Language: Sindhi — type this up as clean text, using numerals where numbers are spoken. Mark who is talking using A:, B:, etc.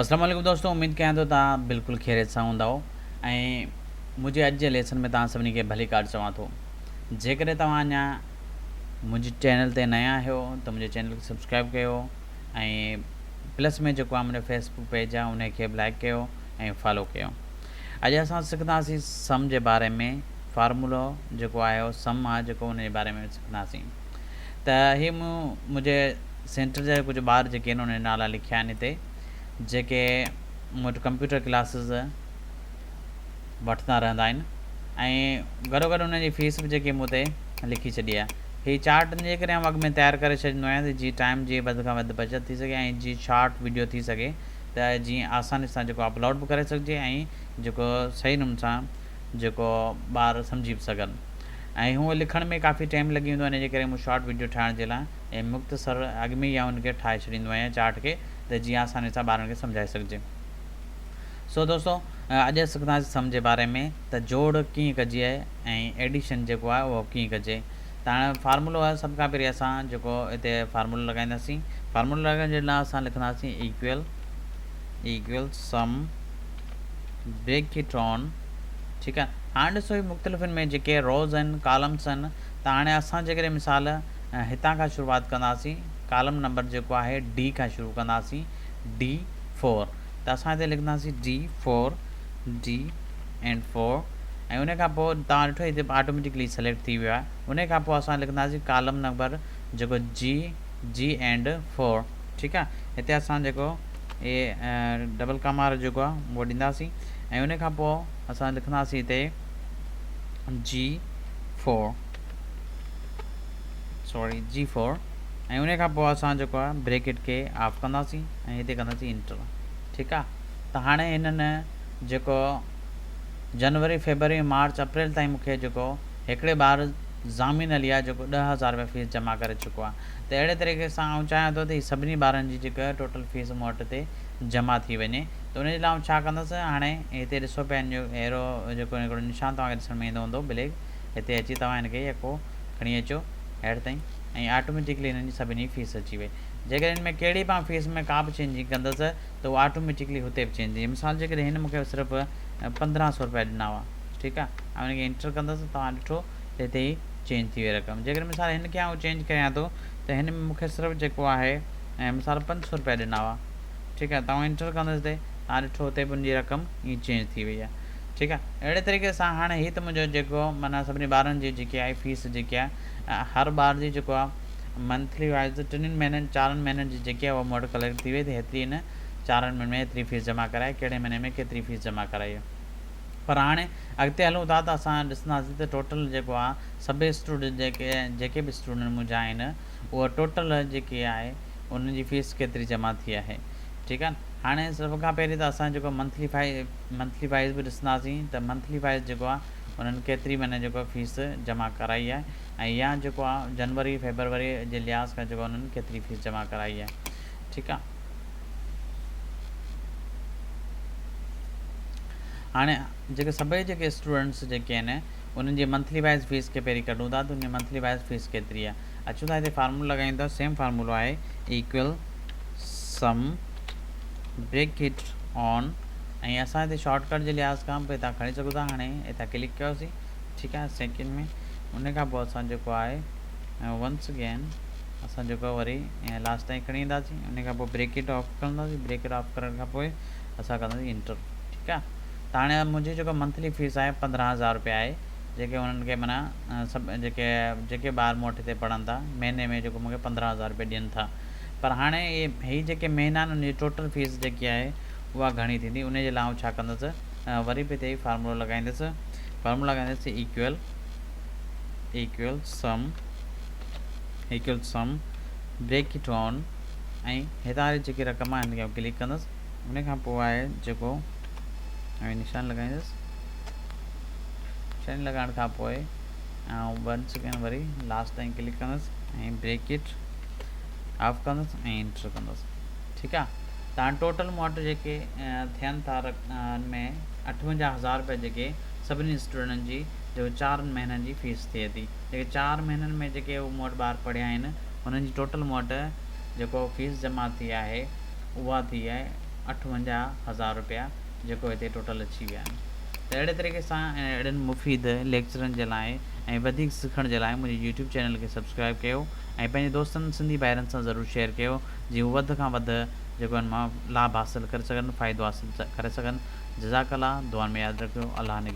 A: اسلام عليڪم دوستو اميد ڪيان ٿو توهان بلڪل خيريت سان هوندائو ۽ منهنجي اڄ جي ليسن ۾ توهان سڀني کي ڀليڪار چوان ٿو جيڪڏهن توهان اڃا منهنجي چينل تي نيا آهيو ته منهنجي چينل کي سبسڪرائب ڪيو ۽ پلس ۾ جيڪو آهي منهنجو فيسبوڪ پيج آهي ان کي به لائڪ ڪيو ۽ فالو ڪيو اڄ اسان سکنداسين سم جي باري ۾ فارمولو جيڪو آهي اهو سم آهي جيڪو ان جي باري ۾ سکنداسين ته هي مون منهنجي سينٽر جا ڪجهه ٻار جيڪي آهن انهن جا نالا لکيا آهن هتي جيڪي مون وٽ ڪمپيوٽر ڪلاسز وٺندا رهندا آهن ۽ گڏو گڏ انهن جي فيس به جيڪي مون تي لکي ڇڏي آهي هي چارٽ ان جي ڪري آئون اڳ ۾ تيار ڪري ڇڏيندو آهيان ته جي ٽائيم جي وڌ کان وڌ بچت ٿي سگهي ۽ جي شارٽ ويڊيو ٿي سگهي ته جيئن آساني سان جيڪو اپلوڊ به ڪري سگهجي ۽ جيڪو صحيح نموني سان جيڪو ٻار سمجهي به سگهن ۽ هونء لکڻ ۾ ڪافي ٽائيم لڳي ويندو آهي ان جي ڪري مون شارٽ وڊيو ٺاهڻ جي لاء ۽ مختصر اڳ ۾ ئي آئون ان کي ٺاهي ڇڏيندو آهيان چارٽ کي ته جيئن آساني سان ٻارن کي سمجهائي سگهجي. سو دوستو اڄ سکنداسين سم جي باري ۾ ته جوڙ ڪيئن ڪجي ۽ ايڊيشن جيڪو آهي اهو ڪيئن ڪجي ته هاڻي فارمولو آهي سڀ کان پهرين اسان جيڪو هتي فارمولو لڳائينداسين فارمولو لڳائڻ جي لاء اسان لکنداسين ايڪول ايڪول سم بريڪيٽ آن ٺيڪ آهي هاڻي ڏسو هي مختلف ان ۾ جيڪي روز آهن ڪالمس آهن ته هاڻي اسان جيڪڏهن مثال هتان کان شروعات ڪنداسين ڪالم نمبر جيڪو آهي ڊي کان شروع ڪنداسين ڊي فور ته اسان هتي لکنداسين D four D and four ۽ ان کان پوء توهان ڏٺو هتي آٽوميٽڪلي سليڪٽ ٿي ويو آهي ان کان پوء اسان لکنداسين ڪالم نمبر جيڪو جي جي اينڊ فور ٺيڪ آهي هتي اسان جيڪو اي ڊبل ڪاما وارو جيڪو آهي اهو ڏينداسين ۽ ان کان پوء اسان لکنداسين هتي G four sorry G four ۽ ان کان پوء اسان جيڪو آهي بريڪيٽ کي آف ڪنداسين ۽ هتي ڪنداسين انٽر ٺيڪ آهي ته هاڻي هنن جيڪو جنوري فيبروري مارچ اپريل تائين مونکي جيڪو هڪڙي ٻار ضامن علي آهي جيڪو 10,000 روپيا فيس جمع ڪري چڪو آهي ته اهڙي طريقي سان آئون چاهيان ٿو ته هي سڀني ٻارن جي جيڪا ٽوٽل فيس مون وٽ هتي جمع ٿي وڃي ته ان جي لاء آئون ڇا ڪندس هاڻي هتي ڏسو پيا هن جو ايرو جيڪو هڪڙو نشان توهان کي ڏسڻ ۾ ايندو هوندو بليڪ هتي اچي توهان هن کي يڪو کڻي اچو هيٺ تائين ۽ آٽوميٽڪلي هنن جي سڀني جي فيس اچي وئي جيڪڏهن هن ۾ ڪهڙي به آئون فيس ۾ ڪا به چينجنگ ڪندس ته اهو آٽوميٽڪلي هتي به چينج ٿي مثال جيڪڏهن هن مون کي صرف 1500 روپيا ڏنا هئا ٺيڪ آهي آئون هن کي انٽر ڪندس توهان ڏٺو ته هتي هي چينج ٿي وئي رقم جيڪڏهن مثال هن کي آئون چينج ڪريان ٿو ته هن ۾ مون کي صرف جيڪو آهي مثال 500 روپيا ڏنا هئا ٺيڪ آهي ته آئون انٽر ڪندس هتي توهان ڏٺو هتي به ان جي رقم ائين چينج ٿي وئي آهي ٺيڪ آهي اهڙي طريقي سان هاڻي هي ته منهنجو جيڪو معنيٰ سڀني ٻارن جي جيڪي آهي فيس جيڪي آهي هر ٻار جي جيڪو آهي منٿلي وائز ٽنهي مهينن چارن مهينن جي جيڪي آهي اها مون وٽ ڪليڪٽ ٿي وئي ته هيتري هن چارن مهينن ۾ هيتري فيس جمع ڪرائي ڪهڙي مهيني ۾ ڪيتري فيس جمع ڪرائي آهي پر هاڻي اڳتي هلون ٿا ته اسان ڏسنداسين ته ٽوٽل جيڪو آهي سڀئي اسٽوڊنٽ جيڪي جيڪي به اسٽوڊنٽ منهنجا آهن اها ٽوٽل جيڪي آهي انهن جي فيس ڪيتري جمع ٿي آهي ٺيڪ آهي هاڻي سڀ کان پهرين ته اسان جيڪو منٿلي منٿلي وائز به ڏسنداسين ته منٿلي وائز جيڪو آهي انهن ڪيتري معنيٰ جيڪو فيس جمع ڪرائي آهي ۽ يا جيڪو آهي جنوري فيبروري جي لحاظ کان جيڪو انهن ڪيتري فيس جمع ڪرائي آهي ٺيڪ آهي هاڻي جيڪي سڀئي جيڪي اسٽوڊنٽس جيڪي آهن انهن جي منٿلي وائز فيس کي پهرين ڪڍون ٿا ته ان جي منٿلي وائز فيس ڪيتري آهي اچون ٿا هتي فارمولو لڳايون ٿا سيم فارمولو آهي ايڪول سم بريڪيٽ آن ۽ اسان هتي شارٽ ڪٽ جي لحاظ کان به هتان کڻي سگهون ٿا هاڻي هتان ڪلڪ ڪيوسين ٺيڪ آهي سيڪنڊ ۾ ان کان پوء اسان جيڪو آهي ونس اگين اسان جيڪو وري لاسٽ تائين کڻي اينداسين ان کان پوء بريڪيٽ آف ڪنداسين بريڪيٽ آف ڪرڻ کان پوء اسان ڪنداسين انٽر ٺيڪ آهي ته هاڻي منهنجي جيڪا منٿلي فيس آهي 15,000 روپيا آهي جيڪي انهن کي معنيٰ سڀ جيڪي جيڪي ٻار مون وٽ هتي پڙهن ٿا مهيني ۾ جيڪو مونکي 15,000 روپيا ڏين ٿا پر هاڻي اهي هي جيڪي مهينا آهن ان جي ٽوٽل فيس جيڪي آهي اها گهڻي ٿيندي ان جي لاء آئون ڇا ڪندس وري به هتي فارمولو لڳائيندس فارمولو لڳائيندس equal equal sum equal sum bracket on ۽ هتان واري جيڪي رقم آهي هن کي آئون ڪلڪ ڪندس ان کان پوء آهي جيڪو ۽ نشان لڳائيندس نشان لڳائڻ کان پوء آئون ون سيڪنڊ وري لاسٽ تائين ڪلڪ ڪندس ۽ بريڪيٽ آف ڪندس ۽ انٽر ڪندس ٺيڪ آ ته هاڻي ٽوٽل مون وٽ جيڪي ٿين ٿا ان ۾ 58,000 روپيا جيڪي سڀني اسٽوڊنٽن جي جو چارن مهينن جي فيس ٿئي ٿي جيڪي چار مهينن ۾ جيڪي هو مون وٽ ٻار پڙهيا آهن انهن جي ٽوٽل مون وٽ جيڪو فيس جمع ٿي آهي اها ٿي آهي 58 ھزار روپيا جيڪو ھتي ٽوٽل اچي ويا آھن ته اھڙي طريقي سان ۽ اھڙن مفيد ليڪچرن جي لاء ۽ وڌيڪ سکڻ جي لاء منھنجي يوٽيوب چينل کي سبسڪرائب ڪيو ۽ پنھنجي دوستن سنڌي ڀائرن سان ضرور شيئر ڪيو جيئن ھو وڌ کان وڌ جيڪو ان مان لاڀ حاصل ڪري سگھن فائدو حاصل ڪري سگھن جزاڪ الله دعائن ۾ ياد رکيو الله نگهبان.